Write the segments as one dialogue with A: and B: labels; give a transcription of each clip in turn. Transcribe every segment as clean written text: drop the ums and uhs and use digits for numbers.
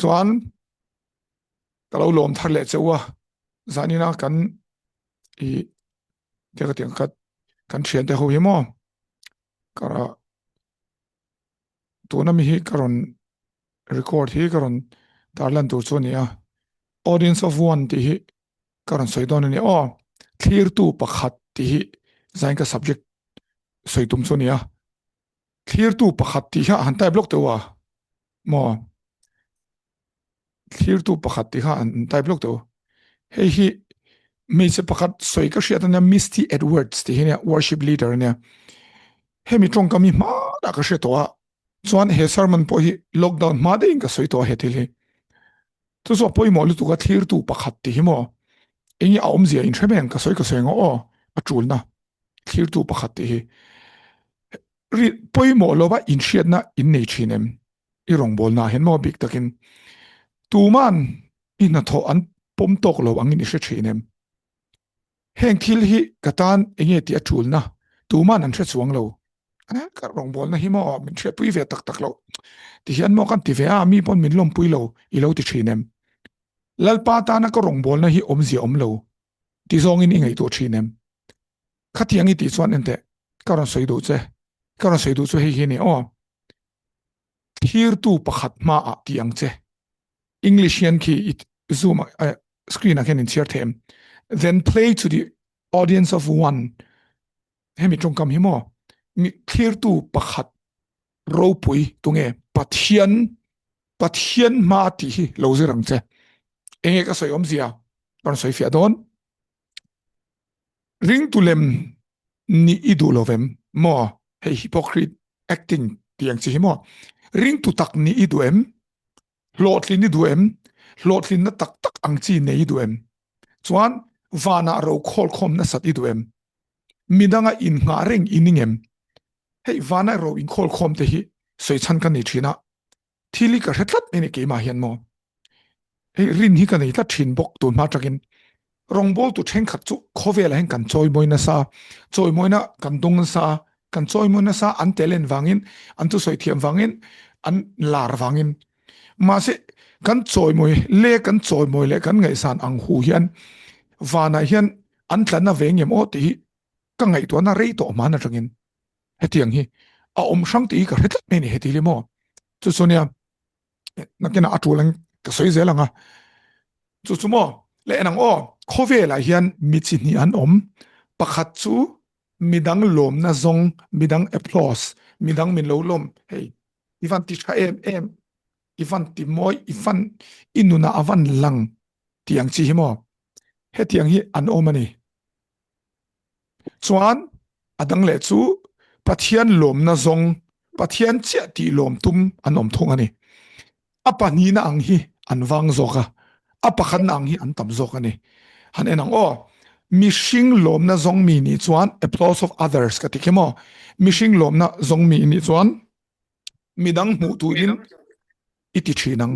A: Chuan ka lo lawm thar leh che u a, zanina kan i tiang tiang khat kan thiante ho hi maw ka tuna mi hi ka rawn record hi ka rawn tarlan tur chu a ni a, audience of one tih hi ka rawn sawi dawn a ni aw, thlirtu pakhat tih hi zain ka subject sawi tum chu a ni a. Thlirtu pakhat tih kha han type lawk teuh a maw? Thlirtu pakhat tih kha han type lawk teuh. Hei hi hmeichhe pakhat sawi ka hriat ania Misty Edwards tih hi ania worship leader ania. Hemi tawngkam hi hmanah ka hre tawh a, chuan he sermon pawh hi lockdown hma deuhin ka sawi tawh a he thil hi. Chu chu a pawimawh lutuk a thlirtu pakhat tih hi maw? Enge a awmzia inhre mai ang ka sawi ka sawi ang aw a tulna. Thlirtu pakhat tih hi ri pawimawh lova inhriatna in nei thin em? I rawngbawlna ah hian maw bik takin tuman i hnathawh an pawm tawk lo angin i hre thin em? Heng thil hi ka tan enge tih a tulna tuman an hre chuang lo. Ka rawngbawlna hi maw min hriatpui ve tak tak loh ti hian maw kan ti ve a, mi pawn min lawmpui lo i lo ti thin em? Lalpa tana ka rawngbawlna hi awmzia awm lo ti zawngin i ngaihtuah thin em? Khatiang i tih chuan enteh, ka rawn sawi duh che, ka rawn sawi duh chu hei hi a ni aw, thirtu pakhat hmaah ti ang che. English hian khi i zoom ah screen ah khian in chhiar thei em? Then play to the audience of one hemi tawngkam hi maw mi thlirtu pakhat ropui tunge Pathian Pathian hma tih hi lo zir ang che. Enge ka sawi awmzia ka rawn sawi fiah dawn. Ringtu lem nih i duh lo vem maw? Hei hypocrite acting tih ang chi hi maw? Ringtu tak nih i duh em? Hlawhtlin i duh em? Hlawhtlinna tak tak ang chi nei i duh em? Chuan vanah ro khawlkhawm nasat i duh em? Midanga innghah reng i ning em? Hei vana ro inkhawlkhawm te hi sawi chhan ka nei thin a, thil hi ka hre tlat mai a ni keimah hian maw. Hei rin hi ka nei tlat thin bawk tun hma takin rawngbawltu thenkhat chu khawvelah hian kan chawimawi nasa, chawimawina kan dawng nasa, kan chawimawi nasa an talent vangin, an thusawi thiam vangin, an lar vangin. Mahse kan chawimawi le kan chawimawi leh kan ngaihsan ang hu hian vanah hian an tlanna ve ngem aw tih hi ka ngaihtuahna rei tawh hman atangin hetiang hi a awm hrang tih hi ka hre tlat mai a ni heti hi maw chu chu nia nakinah a tul ang ka sawi zel ang a chu chu maw leh en ang aw khawvelah hian mi chi hnih an awm pakhat chu midang lawmna zawng midang applause midang min lo lawm hei i van ti tha em em i van ti mawi i van i nunah a van lang tih ang chi hi maw hetiang hi an awm a ni. Chuan a dang leh chu Pathian lawmna zawng, Pathian chiah tih lawm tum an awm thung a ni. A pahnihna ang hi an vang zawk a, a pakhatna ang hi an tam zawk a ni. Han en ang aw, mihring lawmna zawng mi nih chuan applause of others ka ti khi maw, mihring lawmna zawng mi nih chuan midang hmuh turin i ti thin ang.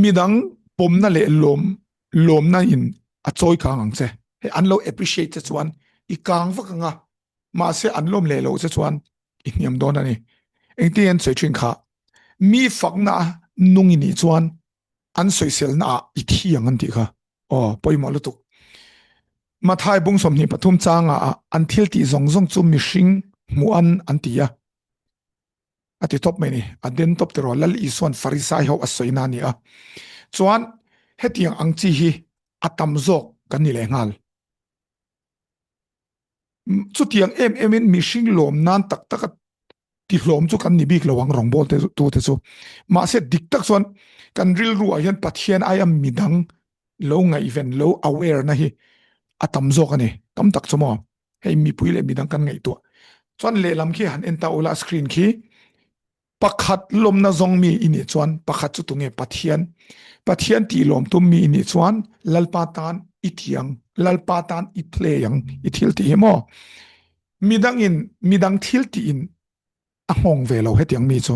A: Midang pawmna leh lawm lawmna in a chawi kang ang che. Hei an lo appreciate che chuan i kang vak ang a, mahse an lawm leh loh che chuan i hniam dawn a ni. Engtin an sawi thin kha, mi fakna nung i nih chuan an sawiselna ah i thi ang an tih kha. Aw, pawimawh lutuk. Mathai bung 23 changa ah an thil tih zawng zawng chu mihring hmuh an an ti a. A ti tawp mai ni, a den tawp tiraw Lal Isuan Farisai ho a sawina a ni a. Chuan hetiang ang chi hi a tam zawk kan ni leh nghal. Chutiang em emin mihring lawm nan tak taka ti hlawm chu kan ni bik lo ang rawngbawl te tu te chu. Mahse dik tak chuan kan rilru ah hian Pathian aia midang lo ngaihven lo aware na hi a tam zawk a ni. Tam tak chu maw? Hei mipui leh midang kan ngaihtuah chuan lehlam khi han en ta ula screen khi pakhat lawmna zawng mi i nih chuan pakhat chu tunge Pathian Pathian tih lawm tum mi i nih chuan Lalpa tan i thiang Lalpa tan i play ang i thil tih hi maw midang in midang thil tih in a nghawng ve lo hetiang mi chu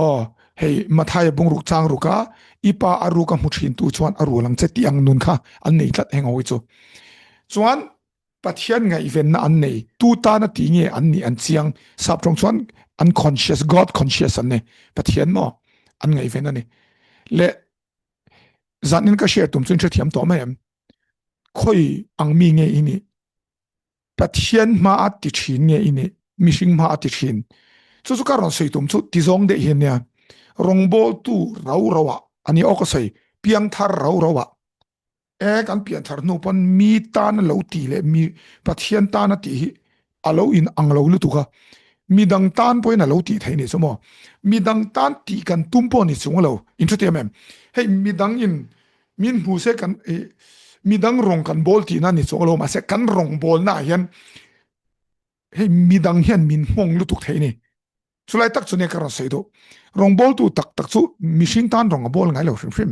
A: aw hei Mathaia bungruk chang ruka i pa a ruk a hmu thin tu chuan a rul ang che tih ang nun kha an nei tlat heng ho hi chu chuan Pathian ngaihvenna an nei tu tana ti nge an nih an chiang sap tawng chuan an conscious God conscious an ni Pathian maw. an ngaihven a ni. Le zanin ka share tum chu in hrethiam tawh mai em? Khawi ang mi nge i nih? Pathian hma a ti thin nge i nih? Mihring hma a ti thin. Chu chu ka rawn sawi tum chu ti zawng deuh hian nia. Rawngbawltu rau rau ah a ni aw ka sawi, piangthar rau rau ah. E kan pianthar hnu pawn mi tan a lo tih leh mi Pathian tan a tih hi a lo in ang lo lutuk a, mi dang tan pawhin a lo tih theih ni chu maw? Mi dang tan tih kan tum pawh ni chung lo, in hre thiam em? Hei mi dang in min hmu se kan mi dang rawng kan bawl tihna ni chung lo mahse kan rawng bawlna ah hian hei mi dang hian min nghawng lutuk theih ni. Chulai tak chu nia ka rawn sawi duh. Rawngbawltu tak tak chu mihring tan rawng a bawl ngai lo hrim hrim.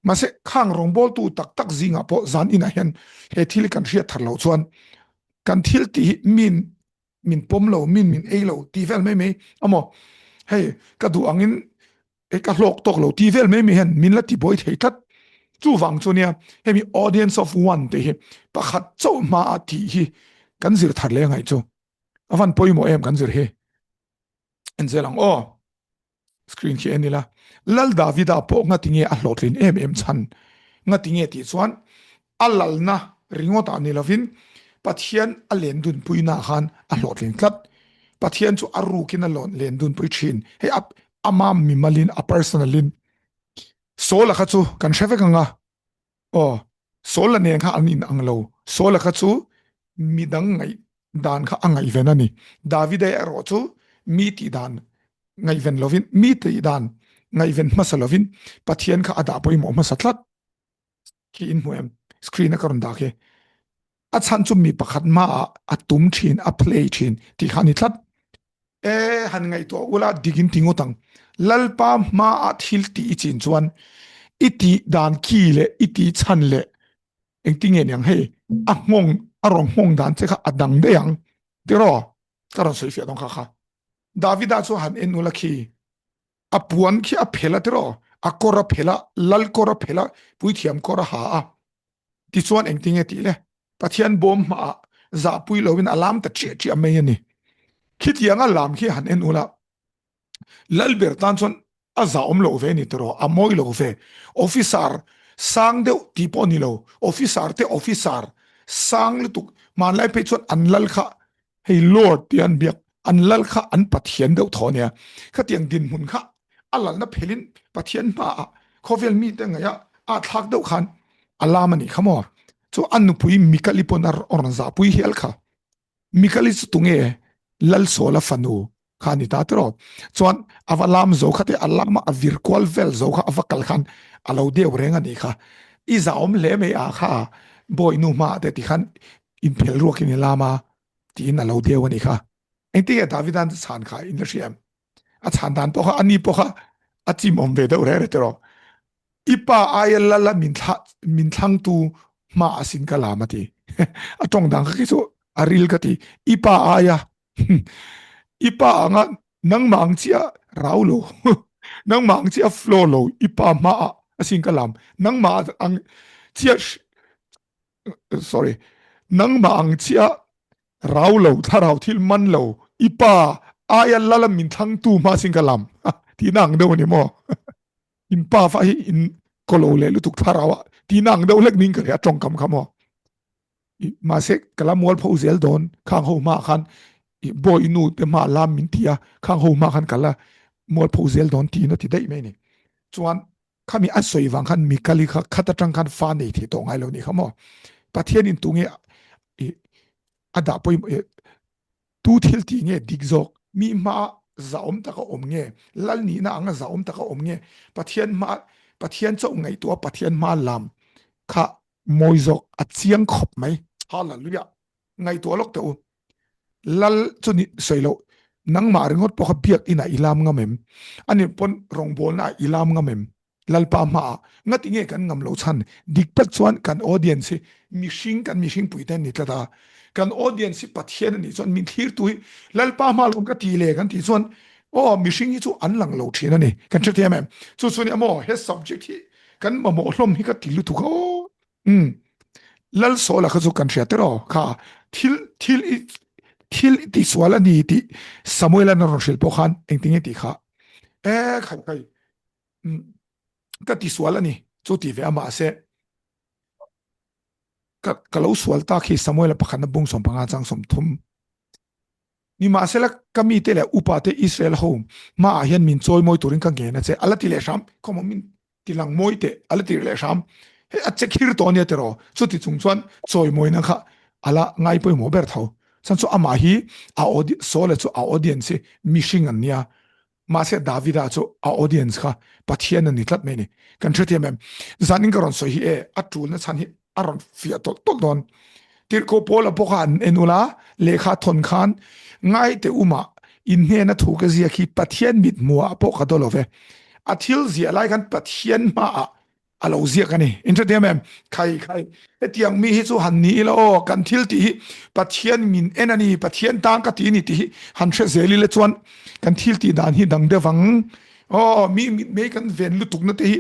A: Mahse khang rawngbawltu tak tak zingah pawh zan inah hian he thil hi kan hriat thar loh chuan kan thil tih hi min min pawm lo, min min ei lo tih vel mai mai amaw hei ka duh angin hei ka hlawk tawk lo tih vel mai mai hian min la ti buai thei tlat. Chuvang chu nia hemi audience of one te hi pakhat chauh hmaah tih hi kan zir thar leh angaih chu. A van pawimawh em kan zir hi. En zel ang aw. Screen khi en ila. Lal Davida pawh ngatinge a hlawhtlin em em chhan. Ngatinge tih chuan a lalna ringawt ah ni lovin Pathian a len dunpui na khan a hlawhtlin tlat. Pathian chu a rukin a len dunpui thin. Hei a ama mimalin a personalin. Saul-a kha chu kan hre vek anga. Aw, Saul-a nen kha an in ang lo. Saul-a kha chu midang ngaih dan kha a ngaihven a ni. Davida erawh chu mi tih dan ngaihven lovin, mi tih dan ngaihven hmasa lovin Pathian kha a dah pawimawh hmasa tlat. Khi in hmu em? Screen a ka rawn dah khi. A chhan chu mi pakhat hmaah a tum thin, a play thin tih kha a ni tlat. E han ngaihtuah ula dik in ti ngawt ang. Lalpa hmaah thil tih i chin chuan i tih dan ki leh i tih chhan leh engtin nge niang hei a nghawng a rawn nghawng dan che kha a dang daih ang tiraw ka rawn sawi fiah dawn kha kha. Davida chu han en ula khi a puan khi a phel a tiraw a kawr a phel a lal kawr a phel a puithiam kawr a ha a tichuan engtin nge tih le Pathian bawm hmaah zahpui loin a lam ta chiah chiah mai a ni. Khitianga lam khi han en ula Lalber tan chuan a zahawm loh ve a ni tiraw, a mawi lo ve. Officer sang deuh tih pawh a ni lo, officer te officer sang lutuk hmanlai phei chuan an lal kha hei Lord tih an biak an lal kha an Pathian deuh thaw ania khatiang dinhmun kha a lalna phelin Pathian hmaah khawvel mite ngaih a a thlak deuh khan a lam a nih kha maw chu a nupui Mikali pawn a rawn zahpui hial kha Mikali chu tunge Lalsawla fanu kha ni ta tiraw chuan a va lam zo kha te a lama a vir kual vel zo kha a va kal khan a lo deuh reng a nih kha i zahawm hle mai a kha bawi nu hmaah te tikhan inphel ruakin i lam a tiin a lo deuh a nih kha. Engtin nge Davida'n chhan kha in la hria em? A chhan dan pawh kha ani pawh kha a chim awm ve deuh reng reng tiraw. I pa aia lala min thla min thlangtu hma asin ka lam a ti. A tawng dan kha khi chu a ril ka ti. I pa aia i pa anga nangmah ang chiah rau lo nangmah ang chiah flow lo i pa hma ah asin ka lam nangmah ang chiah sorry nangmah ang chiah rau lo thlarau thil man lo i pa aia lala min thlangtu hma sin ka lam tihna ang deuh ani maw in pa fa hi in kolo leh lutuk thlarau ah tihna ang deuh hlek ning ka ria tawngkam kha maw mahse ka la mual pho zel dawn khang ho hma khan bawi nu te hma lam min ti a khang ho hma khan ka la mual pho zel dawn tiin a ti daih mai ni chuan Khami a sawi vang khan Mikali kha khat atang khan fa nei thei tawh ngai lo ni kha maw. Pathian in tunge a dah pawimawh tu thil tih nge dik zawk mi hma zahawm taka awm nge lal nihna anga zahawm taka awm nge Pathian hma Pathian chauh ngaihtuah Pathian hma lam kha mawi zawk a chiang khawp mai. Hallelujah. Ngaihtuah lawk teh u. Lal chu ni sawi loh nangmah ringawt pawh kha biak inah i lam ngam em? Ani pawn rawngbawlna ah i lam ngam em? Lalpa hmaah ngati nge kan ngam loh chhan? Dik tak chuan kan audience hi mihring kan mihring pui te an ni tlat a. Kan audience hi Pathian a nih chuan min thlirtu hi Lalpa hma lawm ka ti le kan tih chuan aw mihring hi chu an lang lo thin a ni. Kan hrethiam em? Chu chu nia maw he subject hi kan mamawh hlawm hi ka ti lutuk a aw. Umm Lal Sawla kha chu kan hria tiraw kha thil thil i thil i tihsual a ni tih Samuel-a'n a rawn hrilh pawh khan engtin nge tih kha e khai khai. Ka ti sual a ni, chu ti ve a mahse ka ka lo sual tak hi Samuela pakhatna bung 15 chang 30 Nimahsela ka mite leh upate Israel ho hmaah hian min chawimawi turin ka ngen a che, a la ti leh hram, khawmaw min ti lang mawi teh, a la ti leh hram. Hei a che khir tawh a nia tiraw, chuti chung chuan chawimawina kha a la ngai pawimawh ber tho. Chhan chu amah hi a Saul-a chu a audience hi mihring an nia, mahse Davida chu a audience kha Pathian a ni tlat mai a ni. Kan hrethiam em? Zanin ka rawn sawi hi e, a tulna chhan hi a rawn fiah tawlh tawlh dawn. Tirhkoh Paula pawh kha an en ula, lehkha thawn khan ngai teh umah in hnena thu ka ziak hi Pathian mit hmuhah pawh ka daw lo ve. A thil ziah lai khan Pathian hmaah a lo ziak a ni. In hrethiam em? Khai khai, hetiang mi hi chu han ni ila aw, kan thil tih hi Pathian min en a ni, Pathian tan ka ti a ni tih hi han hre zel ila chuan kan thil tih dan hi dang deuh ang. Aw, mi mitmei kan ven lutukna te hi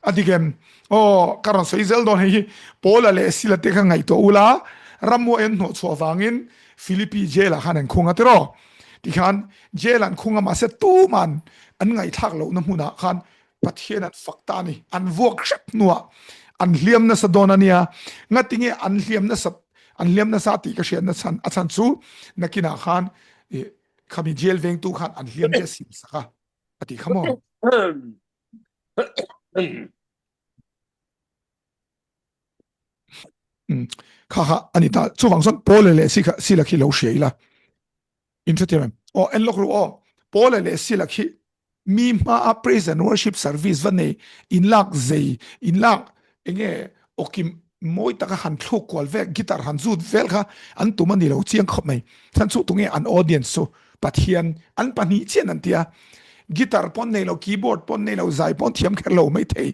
A: A dik em? Aw, ka rawn sawi zel dawn hei hi. Paula leh Sila te kha ngaihtuah ula, rammuai an hnawh chhuah vangin Philippi jail ah khan an khung a tiraw? Tikhan jail an khung a mahse tuman an ngaihthlak lohna hmunah khan Pathian an fak ta a ni. An vuak hrep hnuah an hliam nasa dawn a nia. Ngatinge an hliam nasa an hliam nasa tih ka hriatna chhan a chhan chu nakinah khan khami jail vengtu khan an hliam te a sim sak a a ti kha maw? Kha kha ani ta chuvang chuan Paul leh si kha sila khi lo hria ila in hrethiam em aw en lawk ru aw Paul leh sila khi mi hma a praise and worship service va nei in lak zei in lak enge awkim mawi taka han thluk kual vel guitar han zut vel kha an tum ani lo chiang khawp mai chhan chu tunge an audience chu Pathian an pahnih chian an tia guitar pawn nei lo keyboard pawn nei lo zai pawn thiam kher lo mai thei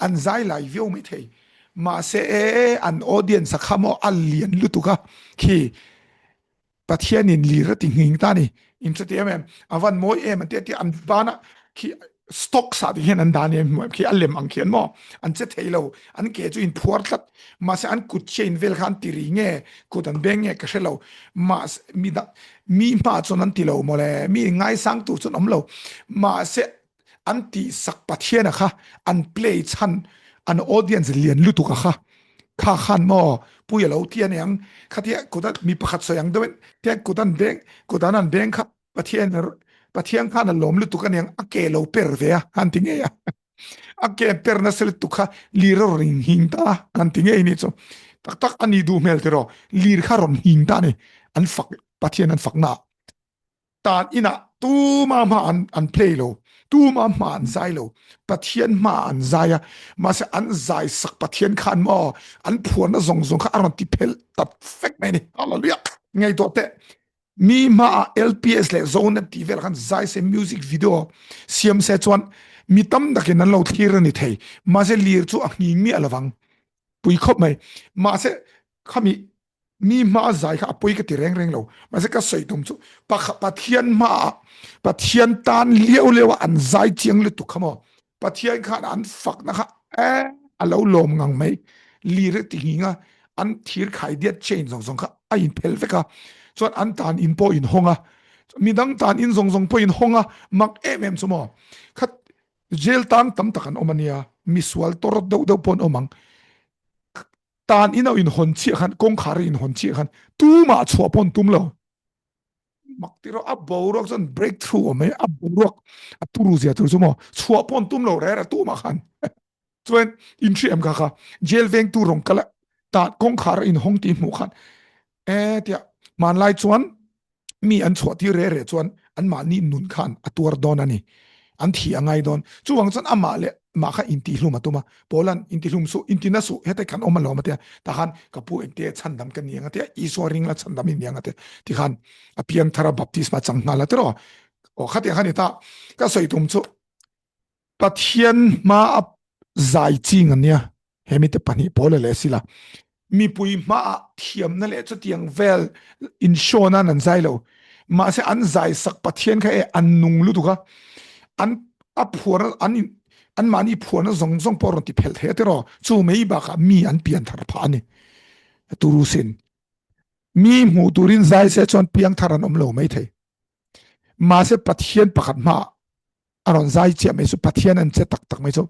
A: an zai lai viau mai thei mahse e an audience a kha maw a lian lutuk a khi Pathian in lir a ti nghing ta ni in chuti em em a van mawi em an tia tia an bana khi stock sa ti hian an dan em khi a lem ang khian maw an che thei lo an ke chu in phuar tlat mahse an kut chain vel kha an ti ri nge kut an beng nge ka hre lo mahse mi dang mi hma chuan an ti lo mawle mi ngaisang tur chuan awm lo mahse an tih sak pathian a kha an play chhan an audience lian lutuk a kha kha khan maw pui a lo ti aniang khatia kut a mi pakhat sawi ang deuhin tia kut an beng kut an an beng kha pathian pathian khan a lawm lutuk aniang a ke lo per ve a han ti ngei a a ke per nasa lutuk kha lir a rawn inhing ta a han ti ngei ni chu tak tak a ni duh hmel tiraw lir kha rawn hing ta a ni an fak Pathian an fakna tan inah tuma hma an an play lo tuma hma an zai lo Pathian hma an zai a mahse an zai sak Pathian khan maw an phuarna zawng zawng kha a rawn ti phel tat fek mai ni hallelujah ngaihtuah teh Mi hmaah LPS leh Zonet tih vel khan zai se music video siam se chuan mi tam takin an lo thlir a ni thei. Mahse lir chu a nghing miah lovang. Pui khawp mai. Mahse khami mi hmaa zai kha a pawi ka ti reng reng lo. Mahse ka sawi tum chu Pathian hmaah Pathian tan liau liau a an zai chiang lutuk kha maw. Pathian khan an fakna kha eh a lo lawm ngang mai lir a ti nghing a an thir khai diat chain zawng zawng kha a in phel vek a chuan an tan in pawh in hawng a midang tan in zawng zawng pawh in hawng a mak em em chu maw khat jail tang tam tak an awm ania misual tawr deuh deuh pawh an awm ang tan in a in hawn chiah khan kawngkhar a in hawn chiah khan tumah chhuah pawh an tum lo mak ti rawh a boruak chuan break through awm mai a boruak a turu zia tur chu maw chhuah pawh an tum lo reh reh tumah khan chuan in hri em kha kha jail veng tu rawng kal ta kawngkhar in hawng tih hmuh khan e tia hmanlai chuan mi an chhuah tir reh reh chuan an mahni nun khan a tuar dawn a ni an thi a ngai dawn chuvang chuan amah leh mah kha intihlum a tum a Paulan intihlum suh intina suh heta kan awm alawm a tia takhan ka pu engte chhandam ka ni ang a tia Isua ring la chhandam in ni ang a tia tikhan a piang thar a baptisma chang nghal a tiraw aw khatiang kha ni ta ka sawi tum chu Pathian hma a zai ching an nia hemi te pahnih pawl leh sila mipui hma ah thiamna leh chutiang vel in show nan an zai lo mahse an zai sak Pathian kha e an nung lutuk a an a phuar an in an mahni phuarna zawng zawng pawh rawn ti phelh thei a tiraw chu mai bakah mi an pian thar phah a ni turu sin mi hmuh turin zai se chuan piang thar an awm lo mai thei mahse Pathian pakhat hmaah. A rawn zai chiah mai chu Pathian an che tak tak mai chu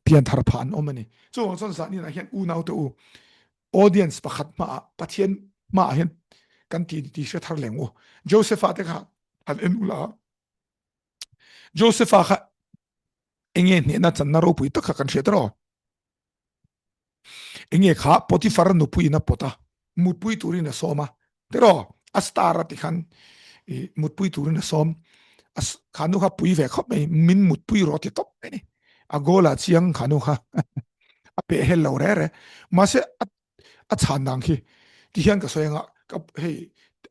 A: pianthar phah an awm a ni. Chuvang chuan zanin ah hian unau te u audience pakhat hmaah Pathian hmaah hian kan ti ti hre thar leng u. Josepha te kha han en ula Josepha kha enge hnehna channa ropui tak kha kan hriat ro. Enge kha Potiphar nupui in a pot a mutpui turin a sawm a tiraw a star a ti khan i mutpui turin a sawm a kha nu kha pui ve khawp mai min mutpui rawh ti tawp mai ni a goal ah chiang kha nu kha a peh hel lo re re mahse a a chhan dang khi ti hian ka sawi anga ka hei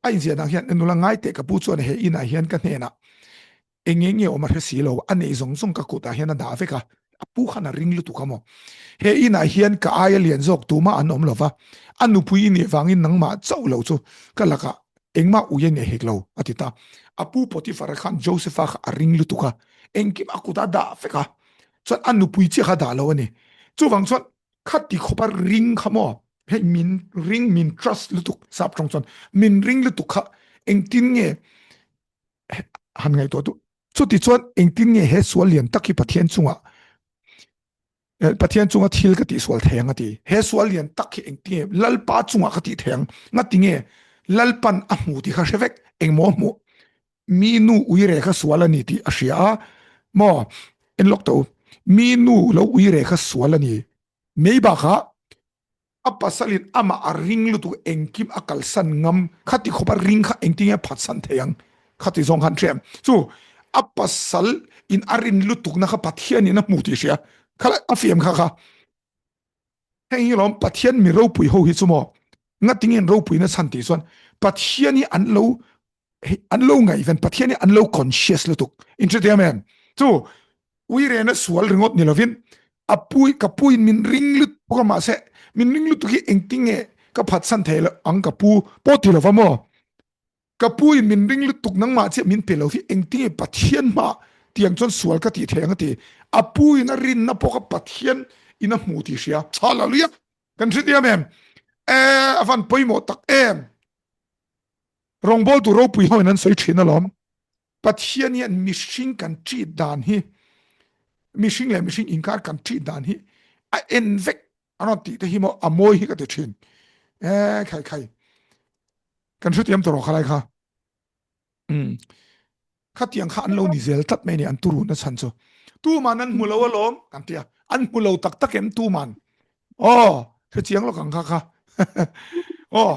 A: a inziah dang hian nula ngai teh ka pu chuan he inah hian ka hnenah Eng nge nge awm a hre si lo, a neih zawng zawng ka kutah hian a dah vek a, a pu khan a ring lutuk a maw? He inah hian ka aia lian zawk tumah an awm lo va, a nupui i nih vangin nangmah chauh lo chu ka lakah engmah ui a nei hek lo, a ti ta. A pu Potiphar-a khan Joseph-a kha a ring lutuk a, engkim a kutah a dah vek a, chuan a nupui chiah kha a dah lo a ni. Chuvang chuan khati khawpa ring kha maw, hei min ring, min trust lutuk, sap tawng chuan min ring lutuk kha engtin nge han ngaihtuah tu chuti chuan engtin nge he sual lian tak hi Pathian chungah Pathian chunga thil ka tih sual thei ang a ti he sual lian tak hi engtin nge Lalpa chungah ka tih thei ang ngati nge Lalpan a hmu tih kha hre vek engmaw hmu mi nu uire kha sual a ni tih a hria a maw en lawk tawh u mi nu lo uire kha sual a ni mai bakah A pasalin amah a ring lutuk engkim a kalsan ngam khati khawp a ring kha engtin nge a phatsan thei ang khati zawng khan hria em? Chu a pasal in a rin lutukna kha Pathian in a hmu tih hria kha a fiam kha kha heng hi lawm Pathian mi ropui ho hi chu maw ngati nge an ropui na chhan tih chuan Pathian hi an lo an lo ngaihven Pathian hi an lo conscious lutuk in hre thiam em chu uirena sual ringawt ni lovin a pui ka pu in min ring lutuk a mahse min ring lutuk hi engtin nge ka phatsan thei lo ang ka pu pawh ti lova maw ka pu in min ring lutuk nangmah chiah min pe lo hi engtin nge Pathian hma tiang chuan sual ka tih thei ang a ti a pu in a rinna pawh kha Pathian in a hmu tih hria hallelujah kan hre thiam em e a van pawimawh tak em Rawngbawltu ropui ho in an sawi thin alawm. Pathian hian mihring kan treat dan hi, mihring leh mihring inkar kan treat dan hi a en vek a rawn tih te hi maw a mawi hi ka ti thin. E khai khai. Kan hrethiam tawh rawh khalai kha. Um. Khatiang kha an lo ni zel tlat mai ni an turu na chhan chu. Tuman an hmu lo alawm kan tia. An hmu lo tak tak em tuman. Aw, hre chiang lo kang kha kha. Aw,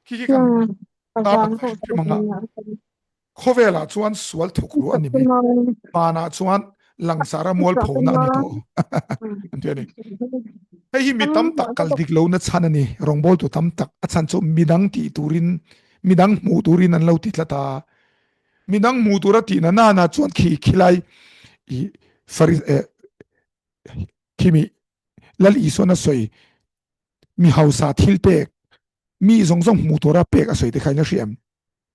A: khi khi kan tar hrim anga. Khawvelah chuan sual thuk ru a ni mai. Vanah chuan langsara mualphona a ni tawh. An ti a ni. Hei hi mi tam tak kal dik lo na chhan a ni. Rawngbawltu tam tak a chhan chu midang tih turin, midang hmuh turin an lo ti tlat a. Midang hmuh tura tihna nana chuan khi khilai i fari eh, khimi Lal Isuan a sawi mi hausa thil pek mi zawng zawng hmuh tura pek a sawi te kha in a hria em?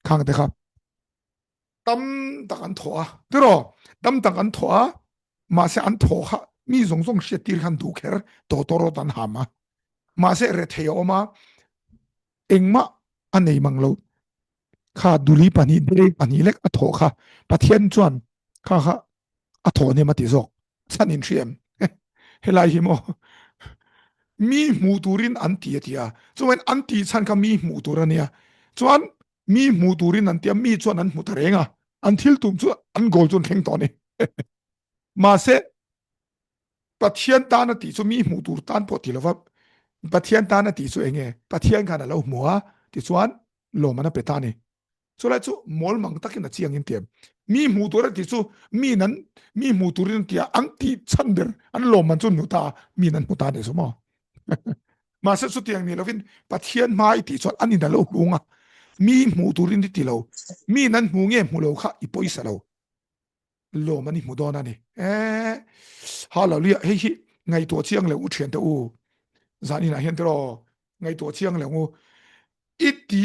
A: Khang te kha tam tak an thawh a tiraw tam tak an thawh a mahse an thawh kha mi zawng zawng hriat tir khan duh kher tawtawrawt an ham a mahse rethei a awm a engmah a nei mang lo kha duli pahnih dei pahnih lek a thawh kha Pathian chuan kha kha a thawh hnem a ti zawk chhan in hria em helai hi maw mi hmuh turin an ti a ti a chuan an tih chhan kha mi hmuh tur a nia chuan mi hmuh turin an ti a mi chuan an hmu ta reng a an thil tum chu an goal chu an thleng tawh a ni mahse Pathian tan a tih chu mi hmuh tur tan pawh ti lova Pathian tan a tih chu enge Pathian khan a lo hmu a tichuan lawm an a pe ta a ni. Chulai chu mawl mang takin a chiang in tiam. Mi hmuh tur a tih chu mi nan mi hmuh turin an tia an tih chhan ber an lawm man chu an hmu ta a mi nan hmu ta a ni chu maw. Mahse chutiang ni lovin Pathian hma i tih chuan an in a lo hlung a mi hmuh turin i ti lo mi nan hmu nge hmu lo kha i pawisa lo. Lawm an i hmu dawn a ni. Eh, hallelujah, hei hi ngaihtuah chiang leh u thian te u. Zan inah hian tiraw ngaihtuah chiang leh u. I ti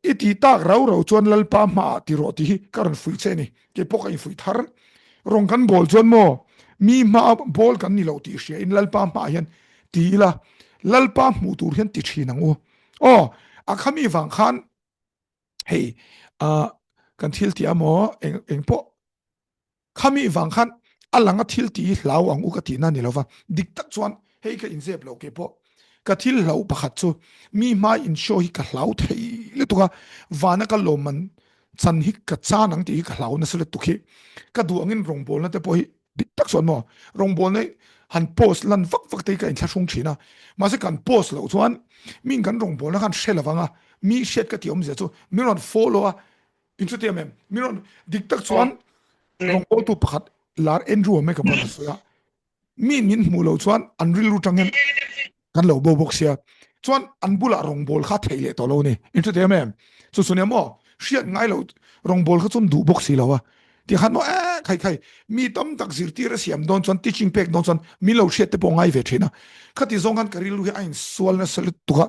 A: i ti tak rau rau chuan Lalpa hmaah ti rawh tih hi ka rawn fuih che ni. Kei pawh ka infuih thar. Rawng kan bawl chuan maw mi hmaa bawl kan ni lo tih hria in Lalpa hmaah hian ti ila Lalpa hmuh tur hian ti thin ang u. Aw, a khami vang khan hei uh, kan thil ti amaw eng eng pawh Khami vang khan a langa thil tih hi hlau ang u ka tihna ni lova, dik tak chuan hei ka inzep lo kei pawh ka thil hlauh pakhat chu mi hmai in show hi ka hlau thei lutuk a, vana ka lawmman chan hi ka chan ang tih hi ka hlau nasa lutuk hi ka duh angin rawngbawlna te pawh hi dik tak chuan maw rawngbawlna hi han post lan vak vak te hi ka inthlahrung thin a, mahse kan post loh chuan mi kan rawngbawlna khan hre lovang a, mi hriat ka tih awmzia chu min rawn follow a In chu tiam em? Min rawn dik tak chuan rawngbawltu pakhat lar Andrew a makeup rawn sawi a. Mi min hmuh loh chuan an rilru tangin kan lo bo bawk sia. Chuan an bulah rawngbâwl kha theih leh tawh lo ni. In chu tiam em? Chu chu nia maw? Hriat ngai loh rawngbâwl kha chuan duh bawk si lo a. Ti khan maw eh khai khai mi tam tak zirtir a siam dawn chuan teaching pek dawn chuan min lo hriat te pawh ngai ve thin a. Khati zawng khan ka rilru hi a insual nasa lutuk a.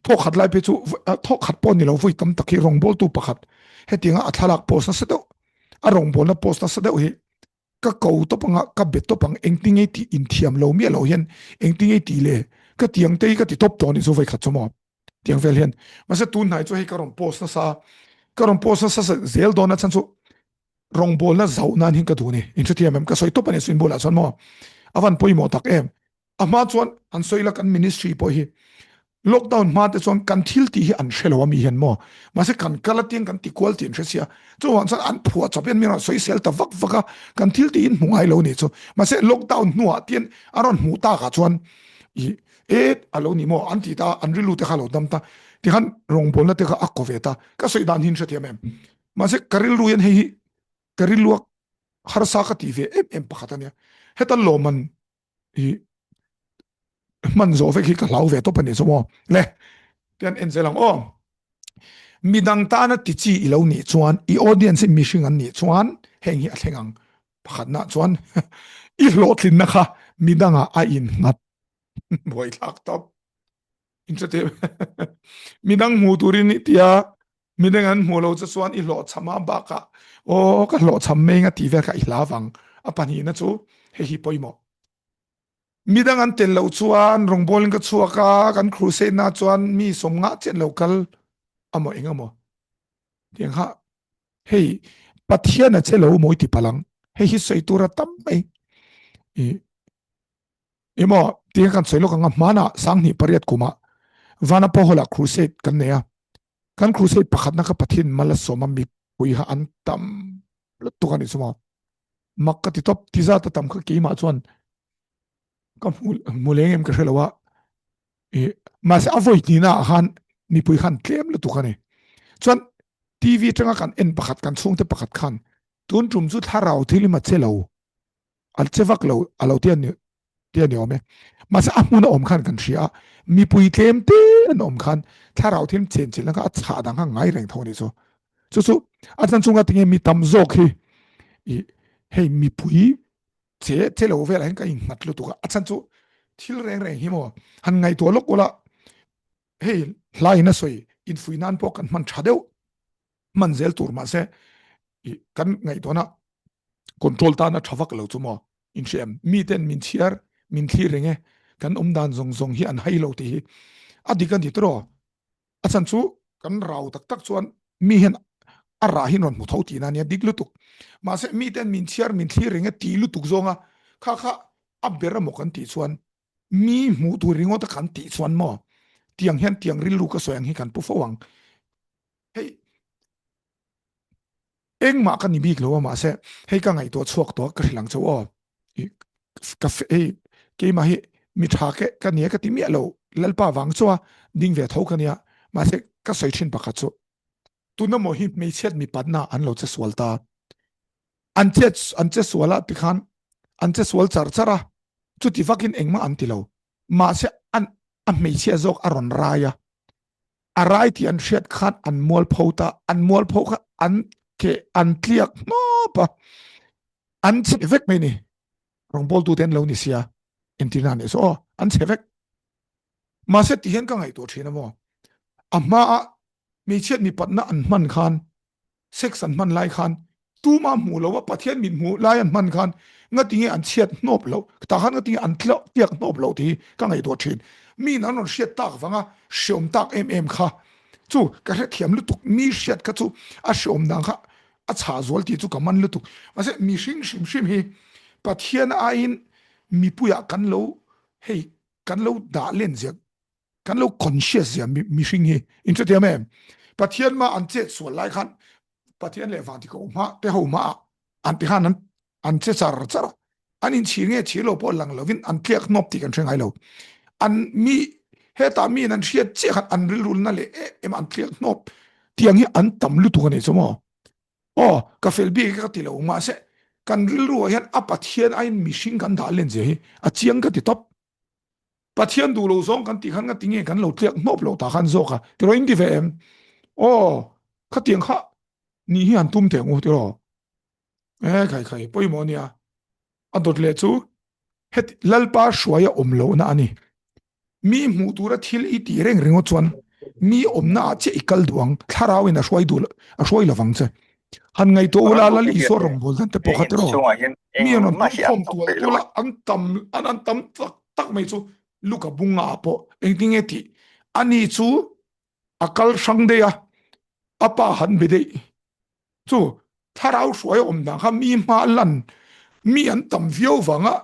A: Thawkhat lai phei chu thawkhat pawh ni lo vawi tam tak hi rawngbawltu pakhat hetianga a thlalak post nasa deuh a rawngbawlna post nasa deuh hi ka ko tawp anga ka be tawp ang engtin nge tih inthiam lo miah lo hian engtin nge tih le ka tiang te hi ka ti tawp tawh a nih chu vawi khat chu maw tiang vel hian mahse tun hnai chu hei ka rawn post nasa ka rawn post nasa zel dawn a chhan chu rawngbawlna zauh nan hian ka duh a ni inhrethiam em ka sawi tawp a ni chu inbulah chuan maw a van pawimawh tak em A hma chuan an sawi la kan ministry pawh hi lockdown hma te chuan kan thil tih hi an hre lo a mi hian maw mahse kan kal atiang kan ti kual tih an hre sia chuvang chuan an phuah chawp hian mi rawn sawi sel ta vak vak a kan thil tih in hmu ngai lo ni chu mahse lockdown hnuah tian a rawn hmuh takah chuan i e a lo ni maw an ti ta an rilru te kha lo dam ta tikhan rawngbawlna te kha a ko ve ta ka sawi dan hi in hrethiam em mahse ka rilru hian hei hi ka rilruak harsa ka tih ve em em pakhat a nia heta lawman i hman zawh vek hi ka hlau ve tawp a ni chu maw le tian en zel ang aw midang tana ti chi i lo nih chuan i audience hi mihring an nih chuan heng hi a thleng ang pakhatna chuan i hlawhtlinna kha midangah a in nghat buaithlak tawp inchate midang hmu turin i tia Midang an hmuh lo che chuan i hlawhchham a bakah aw ka hlawhchham mai nga tih vel kha i hla vang a pahnihna chu hei hi pawimawh. Midang an tel loh chuan rawngbawlin ka chhuak a, kan crusade na chuan mi sawm ngah chiah lo kal amaw eng amaw tiang kha hei Pathian a che lo mawi ti palang hei hi sawi tur a tam mai i Emaw tia kan sawi lawk anga hmanah 2008 kumah Vanapohola crusade kan nei a. Kan crusade pakhatna kha Pathian mal a sawm a mipui kha an tam lutuk a nih chu maw. Mak ka ti tawp ti zat a tam kha keimah chuan ka hmu hmu leng em ka hre lo a. I mahse a vawi hnihna ah khan mipui khan tlem lutuk a ni. Chuan TV atanga kan en pakhat kan chhungte pakhat khan tun tum chu thlarau thil hi ma che lo a che vak lo a lo ti a ni ti a ni awm e mahse a hmun a awm khan kan hria a mipui tlem te an awm khan thlarau thil chen chelna kha a chhah dang kha ngai reng tho a ni chu chu chu a chan chunga tinge mi tam zawk hi i hei mipui che che lo velah hian ka innghat lutuk a a chan chu thil reng reng hi maw han ngaihtuah lawk ula hei hla in a sawi infuih nan pawh kan hman tha deuh hman zel tur mahse kan ngaihtuahna control tana tha vak lo chu maw in hre em mi ten min chhiar min thlir reng e kan awm dan zawng zawng hi an hai lo tih hi a dik a ni tiraw a chan chu kan rau tak tak chuan mi hian a rah hi rawn hmu tho tihna ania dik lutuk mahse mi ten min chhiar min thlir reng e ti lutuk zawnga kha kha a ber emaw kan tih chuan mi hmuh tur ringawt a kan tih chuan maw tiang hian tiang rilru ka sawi ang hi kan pu fo ang hei engmah ka ni bik lo a mahse hei ka ngaihtuah chhuak tawh ka hrilh ang chauh aw ka hei keimah hi mi tha ke ka nia ka ti miah lo lalpa vang chu a ding ve tho ka nia mahse ka sawi thin pakhat chu tuna maw hi hmeichhiat mipatna an lo che sual ta an che an che sual a tikhan an che sual char char a chuti vakin engmah an ti lo mahse an a hmeichhia zawk a rawn rai a a rai tih an hriat khan an mualpho ta an mualpho kha an ke an tliak hnawp a an chhe vek mai ni rawngbawltu te an lo ni sia entirna ni so aw an chhe vek mahse ti hian ka ngaihtuah thin a maw a hma a hmeichhiat mipatna an hman khan sex an hman lai khan tuma hmuh lo a Pathian mit hmuh lai an hman khan ngatinge an chhiat hnawp loh tah khan ngatinge an tliak hnawp loh tih hi ka ngaihtuah thin miin an rawn hriat tak vanga hreawm tak em em kha chu ka hrethiam lutuk mi hriat kha chu a hreawm dan kha. A chhah zual tih chu ka man lutuk. Mahse mihring hrim hrim hi Pathian aiin mipuiah kan lo hei kan lo dah len zia kan lo conscious zia mihring hi in hrethiam em? Pathian mah an chet sual lai khan Pathian leh van ti ko hma te ho hma ah an ti khan an an che char char a, an inchhir nge chhir lo pawh lang lovin an tliak hnawp tih kan hre ngai lo. An mi hetah miin an hriat chiah khan an rilrulna leh em em an tliak hnawp tiang hi an tam lutuk a nih chu maw. Aw ka fel bik e ka ti lo mahse kan rilruah hian a Pathian aiin mihring kan dah len zia hi a chiang ka ti tawp. Pathian duh lo zawng kan tih khan nga tinge kan lo tliak hnawp lo ta khan zawk a tiraw in ti ve em? Aw khatiang kha nih hi han tum teh ang u tiraw. E khai khai pawimawh ania a dawt leh chu het lalpa hruaia awm lohna a ni mi hmuh tura thil i tih reng ringawt chuan mi awmna ah chiah i kal duh ang thlarau in a hruai duh a hruai lovang che han ngaihtuah ula lal Isua rawngbâwl dan te pawh kha tiraw mi an rawn pungkhawm tual tual a an tam an an tam tak tak mai chu Luka bunga ah pawh engtinge tih ani chu a kal hrang daih a a pa han be daih Chu thlarau hruai awm dan kha mi hma lan mi an tam viau vanga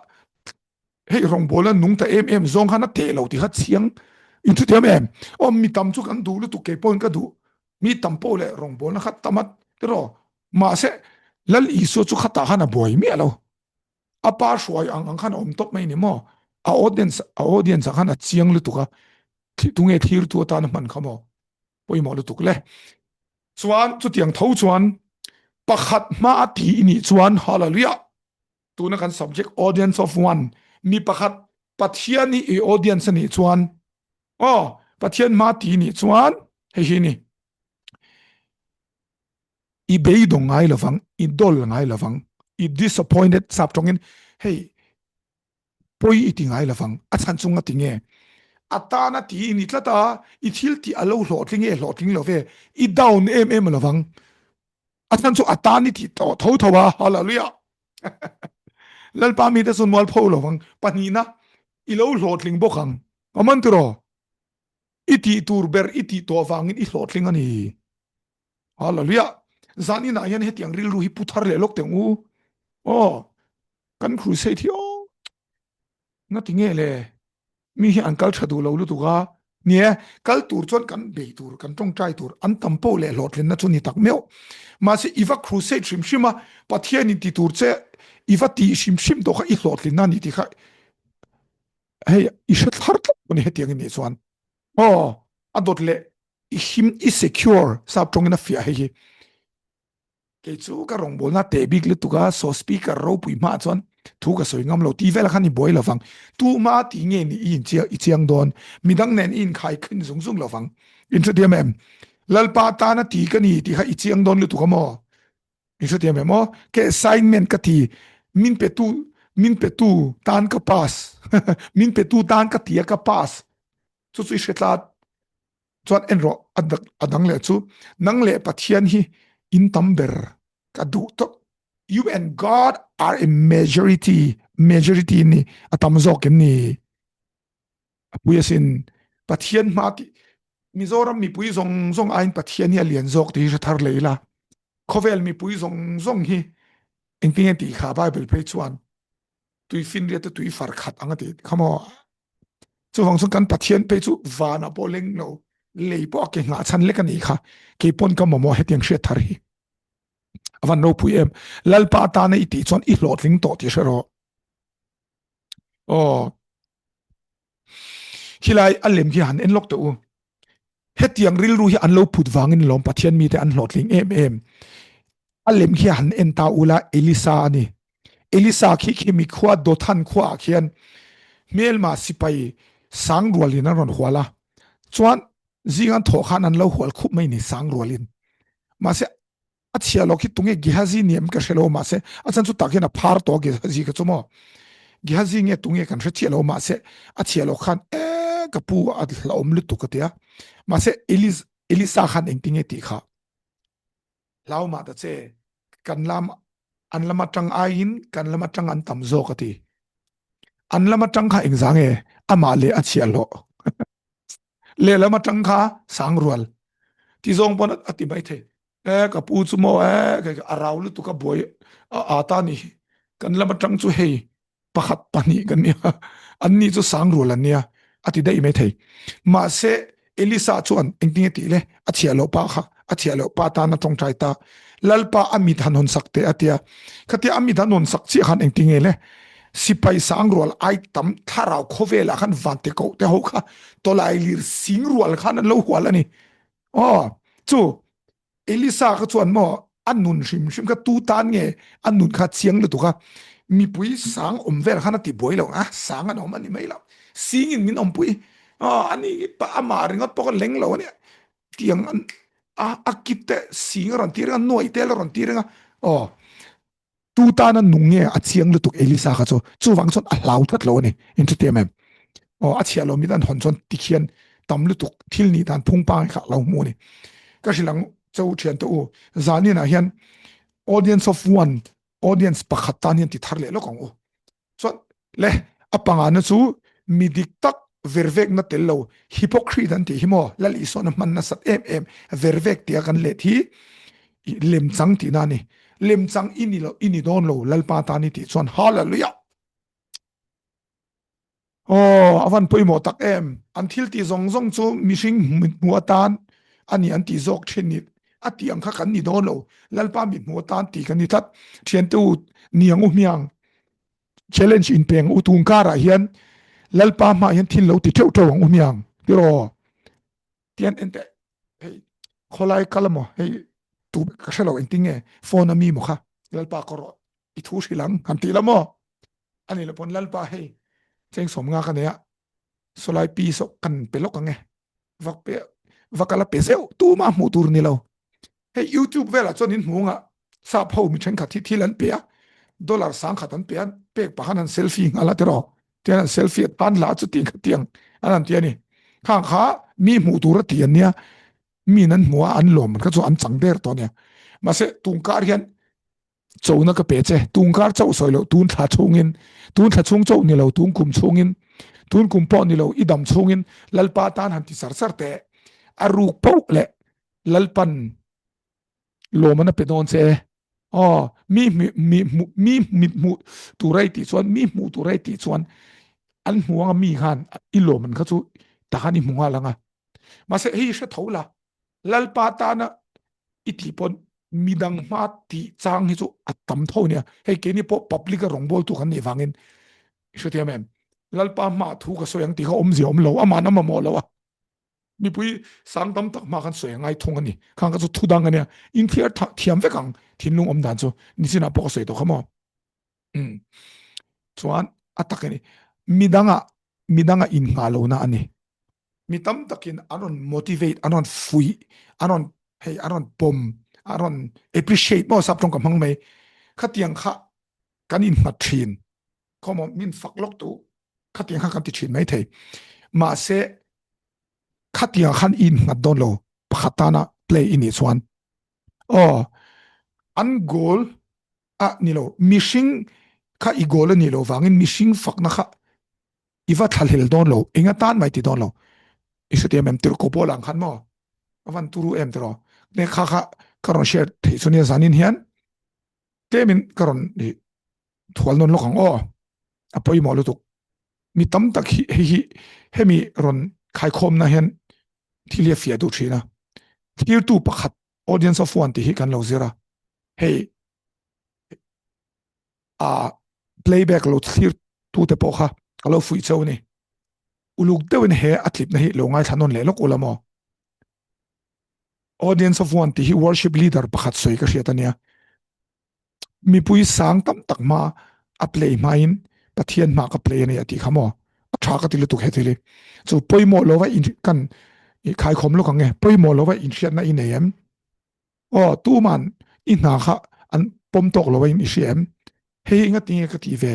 A: hei rawngbawla nung ta em em zawng khan a teh lo tih kha chiang in thu thiam em aw mi tam chu kan duh lutuk kei pawhin ka duh mi tam pawh leh rawngbawlna kha tam a tiraw mahse Lal Isua chu khatah khan a buai miah lo a pa hruai ang ang khan a awm tawp mai ni maw a audience a audience ah khan a chiang lutuk a tunge thirtu atan a hman kha maw pawimawh lutuk le Chuan chutiang tho chuan pakhat hma a ti i nih chuan Hallelujah! Tuna kan subject audience of one mi pakhat Pathian hi i audience a nih chuan aw Pathian hma ti i nih chuan hei hi ni i beidawng ngai lovang i dawl ngai lovang i disappointed sap tawngin hei pawi i ti ngai lovang, a chhan chung a ti nge? A tan a ti i ni tlat a, i thil tih a lo hlawhtling e hlawhtling lo ve, i down em em lovang, a chhan chu a tan i tih tawh tho tho a, hallelujah! Lalpa mite chu mualpho lovang, pahnihna i lo hlawhtling bawk ang, awm an tiraw? I tih tur ber i tih tawh vangin i hlawhtling a ni. Hallelujah! Zan inah hian hetiang rilru hi pu thar leh lawk teh ang u. Aw, kan crusade hi aw nga ti nge le mi hi an kal tha duh lo lutuk a nie kal tur chuan kan bei tur kan tawngtai tur an tam pawh leh hlawhtlinna chu ni tak meuh mahse i va crusade hrim hrim a Pathian in ti tur che i va tih hrim hrim tawh kha i hlawhtlinna ni tih kha hei i hre thar tlat a ni hetiang in nih chuan aw a dawt leh i him i secure sap tawngin a fiah hei hi kei chu ka rawngbawlna teh bik lutuk a so speaker ropui hmaah chuan thu ka sawi ngam lo tih velah khan i buai lovang tuma tih nge ni i inchiang i chiang dawn midang nen i inkhai khin zung zung lovang in hrethiam em lalpa tana ti ka ni tih kha i chiang dawn lutuk a maw in hrethiam em aw ke assignment ka ti min pe tu min pe tu tan ka pass min pe tu tan ka ti a ka pass chu chu i hre tlat chuan en rawh a dang leh chu nang leh Pathian hi in tam ber ka duh tawp you and God are a majority majority ni a tam zawk em ni a pui asin Pathian hma ti Mizoram mipui zawng zawng aiin Pathian hi a lian zawk tih hi hre thar leh ila khawvel mipui zawng zawng hi engtinge tih kha Bible phei chuan tui finriat te tui far khat ang a ti kha maw chuvang chuan kan Pathian phei chu vanah pawh leng lo lei pawh a ke nghah chhan lek a nih kha kei pawn ka mamawh hetiang hriat thar hi a van ropui em Lalpa atana i tih chuan i hlawhtling tawh tih hre rawh aw khilai a lem khi han en lawk teh u Hetiang rilru hi an lo phut vangin lawm Pathian mite an hlawhtling em em. A lem khi han en ta ula Elisa a ni. Elisa khi khimi khua Dothan khuaah khian hmelma sipai sang rualin an rawn hual a. Chuan zing an thawh khan an lo hual khup mai ni sang rualin. Mahse a chhia lo khi tunge Gehazi ni em ka hre lo mahse a chan chu tak hian a phar tawh Gehazi kha chu maw Gehazi nge tunge kan hre chiah lo mahse a chhia lo khan e ka pu a hlauhawm lutuk ka tia mahse Elis Elisa khan engtinge tih kha hlau mah ta che kan lam an lam atang aiin kan lam atang an tam zawk a ti an lam atang kha engzang e amah leh a chhia hlawh lehlam atang kha sangrual ti zawng pawn a ti mai thei. E ka pu chu maw e kei a rau lutuk a buai a a ta ni kan lam atang chu hei pakhat pahnih kan nia an ni chu sang rual an nia a ti daih mai thei mahse Elisa chuan engtinge tih le a chhiah loh pa kha a chhiah loh pa tan a tawngtai ta lalpa a mit han hawn sak teh a tia khatia a mit han hawn sak chiah khan engtinge le sipai sang rual ai tam thlarau khawvelah khan vante koh te ho kha tawlai lir sing rual khan an lo hual a ni Aw, chu Elisa kha chuan maw a nun hrim hrim kha tu tan nge a nun kha chiang lutuk a, mipui sang awm vel khan a ti buai lo a, sang an awm a ni mai lo, singin min awmpui, aw ani pa amah ringawt pawh kha leng lo a nia, tiang an a a kit te sing a rawn ti reng a, nuai te la rawn ti reng a, aw. Tu tana nung nge a chiang lutuk Elisa kha chu chuvang chuan a hlau tlat lo a ni in chu tiam em aw a chhiah lo mit an hawn chuan tikhian tam lutuk thil nih dan phung pangai kha lo hmu a ni ka hrilh ang che u thian te u zanin ah hian audience of one audience pakhat tan hian ti thar leh lawk ang u Chuan le a pangana chu mi dik tak vervekna tel lo hypocrite an tih hi maw Lal Isuan a hman nasat em em vervek tia kan let hi lemchang tihna a ni. Lemchang i ni lo i ni dawn lo Lalpa tan i tih chuan Hallelujah! Aw a van pawimawh tak em an thil tih zawng zawng chu mihring hmuh atan a ni an tih zawk thin ni a tih ang kha kan ni dawn lo Lalpa mi hmuh atan tih kan ni tlat thiante u niang u hmiang challenge in peng u tung karah hian Lalpa hmaah hian thil lo ti theuh theuh ang u hmiang tiraw tian ente hei khawlai kal emaw hei tu ka hre lo engtin nge phone a mi maw kha Lalpa ka rawh i thu hrilh ang han tih la maw ani lo pawn Lalpa hei cheng sawm nga ka nei a sawlai pi saw kan pe lawk ang e vak pe vak ala pe zeuh tuma hmuh tur ni lo hei youtube velah chuan in hmu nga sap ho mi thenkhat hi thil an pe a dollar sang khat an pe a pek pahan an selfie nghal a tiraw tian an selfie tan la chu ti kha tiang an an ti ani khang kha mi hmuh tur a ti an nia mi nan hmu a an lawm kha chu an chang der tawh nia mahse tungkar hian chona ka pe che tungkar chauh sawi loh tun thla chhungin tun thla chhung chauh ni lo tun kum chhungin tun kum pawh ni lo i dam chhungin lalpa tan han ti sar sar teh a ruk poh leh lalpan lawm an a pe dawn che aw mi mi mi hmu mi mit hmu turai tih chuan mi hmu turai tih chuan an hmu anga mi khan i lawm an kha chu tahan i hmu nghal anga mahse hei hre tho la lalpa tana i tih pawn midang hma tih chang hi chu a tam tho nia hei keini pawh public a rawngbawl tu kan nih vangin i hrethiam em lalpa hma thu ka sawi ang tih kha awmzia awm lo aman a mamawh lo a mipui sang tam tak hma khan sawi a ngai thung a ni khang kha chu thu dang a nia inthiar thiam vek ang thinlung awm dan chu nichinah pawh ka sawi tawh kha maw um chuan a tak a ni midanga midanga innghah lohna a ni mi tam takin an rawn motivate an rawn fuih an rawn hei an rawn pawm an rawn appreciate maw sap tawng ka hmang mai khatiang kha kan innghat thin khawmaw min fak lawk tu khatiang kha kan ti thin mai thei mahse khatiang khan i innghat dawn lo pakhat tana play i nih chuan aw an goal a ni lo mihring kha i goal a nih loh vangin mihring fakna kha i va thlahlel dawn lo enga tan mai ti dawn lo i hrethiam em tirhkoh pawl ang khan maw a van turu em tiraw ne kha kha ka rawn share theih chu nia zanin hian tlemin ka rawn i thual nawn lawk ang aw a pawimawh lutuk mi tam tak hi hei hi hemi rawn khaikhawmna hian thil hi a fiah duh thin a thirtu pakhat audience of one tih hi kan lo zir a hei a playback lo thlir tu te pawh kha ka lo fuih cheu ni uluk deuhin he a tlipna hi lo ngaithla nawn leh lawk ula maw audience of one tih hi worship leader pakhat sawi ka hriat ania mipui sang tam tak hma a play hmain pathian hma ka play ani a tih kha maw a tha ka ti lutuk he thil hi chu pawimawh lova in kan khaikhawm lawk ang e pawimawh lova inhriatna i nei em Aw, tuman i hna kha an pawm tawk lo a in i hria em? Hei hi enga tinge ka tih ve?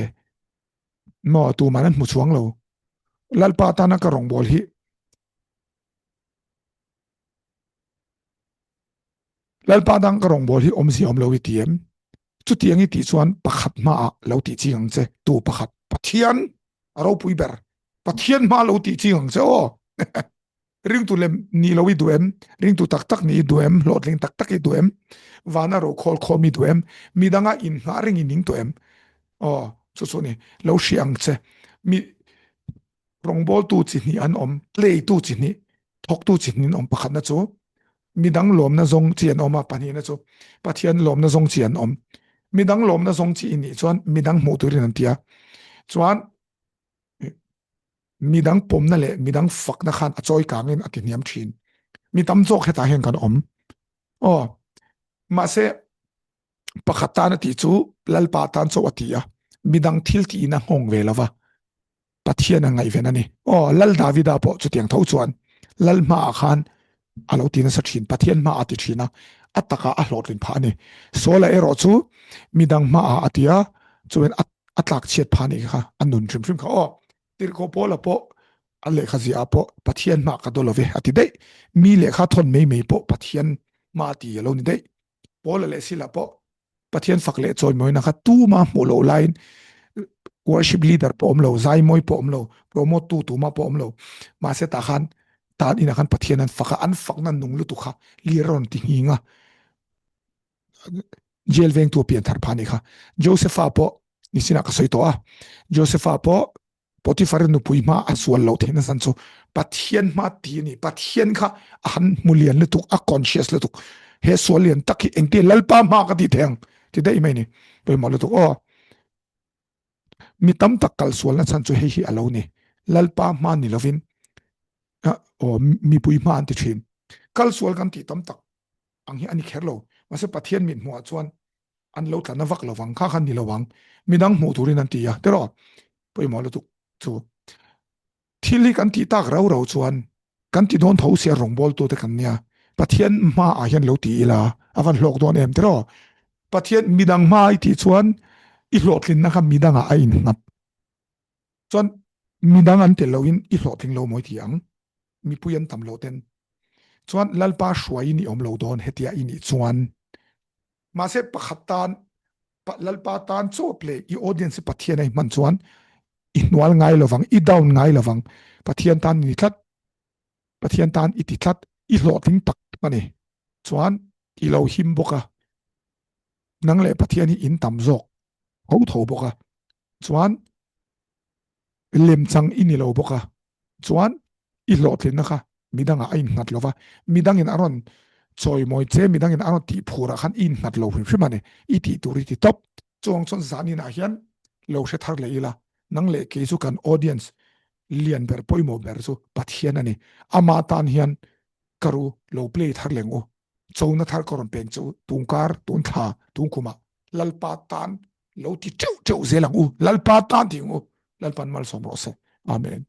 A: Maw, tuman an hmu chuang lo. Lalpa tana ka rawngbâwl hi Lalpa tan ka rawngbâwl hi awmzia awm lo i ti em? Chutiang i tih chuan pakhat hmaah lo tih ching ang che, tu pakhat? Pathian a ropui ber. Pathian hma lo tih ching ang che aw. Ringtu lem nih lo i duh em? Ringtu taktak nih i duh em? Hlawhtling taktak i duh em? Van a rokhol khawm i duh em? Midang ah in hngah ring i ning tuah em? Aw, cu cu ni lo hri ang che. Mi rawngbawltu chi hnih an um, playtu chi hnih, thawktu chi hnih an um. Pakhatna cu midang lawmna zong chi an um a, pahnihna cu Pathian lawmna zong chi an um. Midang lawmna zong chi nih chuan midang hmuh turin an tia. Chuan midang pawmna leh midang fakna khan a chawi kang in a ti hniam thin. Mi tam zawk hetah hian kan awm. Aw, mahse pakhat tan a ti chu Lalpa tan chaw a ti a, midang thil ti in a nghawng ve lova. Pathian a ngaihven a ni. Aw, Lal Davida pawh chutiang tho chuan Lal hmaah khan a lo ti nasa thin, Pathian hmaah a ti thin a, a takah a hlawhtlin phah a ni. Saula erawh chu midang hmaah a ti a, chuan a a tlak chhiat phah nih kha a nun hrim hrim kha aw. Tirhkoh Paula pawh a lehkha ziah ah pawh Pathian hmah ka daw lo ve a ti daih. Mi lehkha thawn mai mai pawh Pathian hmah a ti a lo ni daih. Paula leh Sila pawh Pathian fak leh chawimawina kha tuma hmuh loh laiin worship leader pawh awm lo, zaimawi pawh awm lo, promote tu tuma pawh awm lo. Mahse tah khan tan inah khan Pathian an fak a, an fakna nung lutuk kha lir a rawn ti nghing a. Jail vengtu a pian thar phah nih kha. Josepha pawh nisinah ka sawi tawh a. Josepha pawh Potifar nupui hma a sual lo theihna chan chu Pathian hma ti a ni. Pathian kha a han hmu lian lutuk, a conscious lutuk. He sual lian tak hi engtin Lalpa hma ka ti thei ang ti daih mai ni. Pawimawh lutuk aw. Mi tam tak kal sualna chan chu hei hi a lo ni. Lalpa hma ni lovin aw mipui hma an ti thin. Kal sual kan tih tam tak ang hi a ni kher lo. Mahse Pathian mit hmuhah chuan an lo tla na vak lovang kha khan ni lovang midang hmuh turin an ti a tiraw pawimawh lutuk chu thil hi kan tih tak rau rau chuan kan ti dawn tho sia rawngbawl tu te kan nia Pathian hma ah hian lo ti ila a van hlawk dawn em tiraw Pathian midang hma i tih chuan i hlawhtlinna kha midangah a innghat chuan midang an tel loin i hlawhtling lo mawi ti ang mipui an tam lo ten chuan Lalpa hruaiin i awm lo dawn hetia i nih chuan Mahse pakhat tan Lalpa tan chawp leh i audience hi Pathian a i hman chuan i hnual ngai lovang, i down ngai lovang. Pathian tan i ni tlat, Pathian tan i ti tlat, i hlawhtling tak a ni. Chuan i lo him bawk a, nang leh Pathian hi in tam zawk tho tho bawk a, chuan lemchang i ni lo bawk a, chuan i hlawhtlinna kha midangah a innghat lo va, midangin a rawn chawimawi che, midangin a rawn tih phurah khan i innghat lo hrim hrim a ni, i tih tur i ti tawp. Chuang chuan zaninah hian lo hre thar leh ila, nang leh kei chu kan audience lian ber pawimawh ber chu Pathian a ni, amah tan hian ka ru lo play thar leng u, chona thar ka rawn peng che u, tungkar, tunthla, tungkhumah Lalpa tan lo ti teuh teuh zel ang u, Lalpa tan ti ang u, Lalpan malsawm rawh se. Amen.